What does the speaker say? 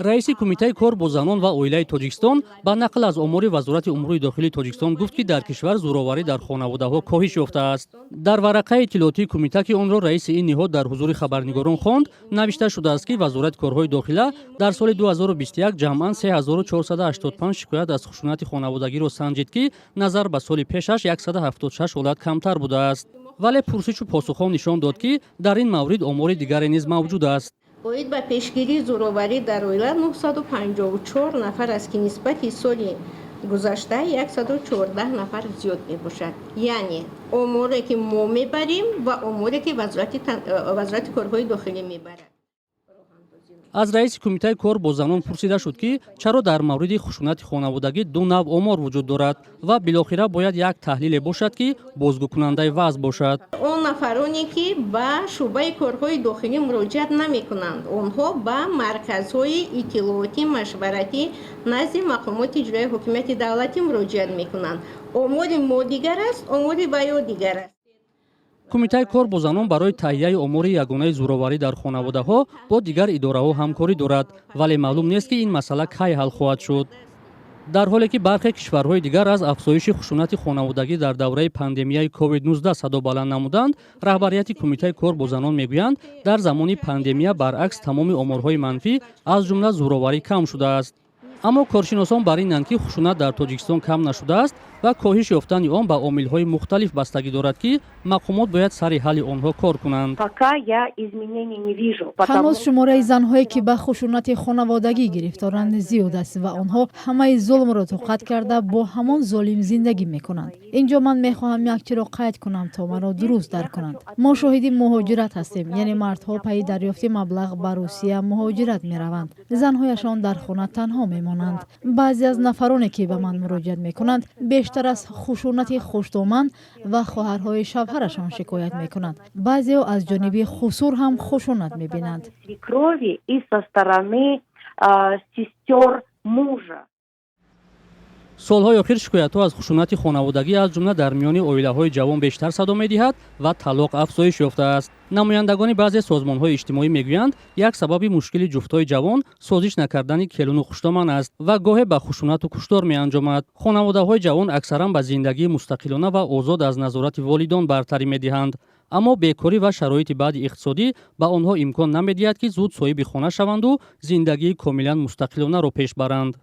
Раиси Кумитаи кор бо занон ва оилаи Тоҷикистон ба нақл аз омори Вазорати умури дохилии Тоҷикистон гуфт, ки дар кишвар зӯроварӣ дар хонаводаҳо коҳиш ёфтааст. Дар варақаи иттилоотии кумита, ки онро раиси ин ниҳод дар ҳузури хабарнигорон хонд, навишта шудааст, ки Вазорати корҳои дохила дар соли 2021 ҷамъан 3485 шикоят аз хушунати хонаводагиро санҷид, ки назар ба соли пешаш 176 ҳолат камтар будааст. Вале пурсишу посухҳо нишон дод, ки дар ин маврид омори дигаре низ мавҷуд аст. Оид ба пешгирии зӯроварӣ дар оила 954 нафар аст, ки нисбати соли гузашта 114 нафар зиёд мебошад. Яъне оморе, ки мо мебарем, ва оморе, ки Вазорати корҳои дохилӣ мебарад. Аз раиси Кумитаи кор бо занон пурсида шуд, ки чаро дар мавриди хушунати хонаводагӣ ду навъ омор вуҷуд дорад ва билохира бояд як таҳлиле бошад, ки бозгӯкунандаи вазъ бошад. Он нафароне, ки ба шӯъбаи корҳои дохилӣ муроҷиат намекунанд, онҳо ба марказҳои иттилоотӣ машваратӣ назди мақомоти иҷроияи ҳокимияти давлатӣ муроҷиат мекунанд. Омори мо дигар аст, омори ваё дигар аст. Кумитаи кор бо занон барои таҳияи омори ягонаи зӯроварӣ дар хонаводаҳо бо дигар идораҳо ҳамкорӣ дорад, вале маълум нест, ки ин масъала кай ҳал хоҳад шуд. Дар ҳоле ки бархе кишварҳои дигар аз афзоиши хушунати хонаводагӣ дар давраи пандемияи COVID-19 садо баланд намуданд, раҳбарияти Кумитаи кор бо занон мегӯянд, дар замони пандемия баръакс тамоми оморҳои манфӣ, аз ҷумла зӯроварӣ, кам шудааст. Аммо коршиносон бар инанд, ки хушунат дар Тоҷикистон кам нашудааст ва коҳиш ёфтани он ба омилҳои мухталиф бастагӣ дорад, ки мақомот бояд сари ҳалли онҳо кор кунанд. Ҳанӯз шумораи занҳое, ки ба хушунати хонаводагӣ гирифторанд, зиёд аст ва онҳо ҳамаи зулмро тоқат карда, бо ҳамон золим зиндагӣ мекунанд. Ин ҷо ман мехоҳам як чиро қайд кунам, то маро дуруст дарк кунанд. Мо шоҳиди муҳоҷират ҳастем, яъне мардҳо пайи дарёфти маблағ ба Русия муҳоҷират мераванд, занҳояшон дар хона танҳо мемонанд. Баъзе аз нафароне, ки ба ман муроҷиат мекунанд, бештар аз хушунати хуштоман ва хоҳарҳои шавҳарашон шикоят мекунанд. Баъзеҳо аз ҷониби хусур ҳам хушунат мебинанд. Свекрови и со стороны сестер мужа. Солҳои охир шикоятҳо аз хушунати хонаводагӣ, аз ҷумла дар миёни оилаҳои ҷавон, бештар садо медиҳад ва талоқ афзоиш ёфтааст. Намояндагони баъзе созмонҳои иҷтимоӣ мегӯянд, як сабаби мушкили ҷуфтҳои ҷавон созиш накардани келуну хуштоман аст ва гоҳе ба хушунату куштор меанҷомад. Хонаводаҳои ҷавон аксаран ба зиндагии мустақилона ва озод аз назорати волидон бартарӣ медиҳанд, аммо бекорӣ ва шароити бади иқтисодӣ ба онҳо имкон намедиҳад, ки зуд соҳиби хона шаванду зиндагии комилан мустақилонаро пеш баранд.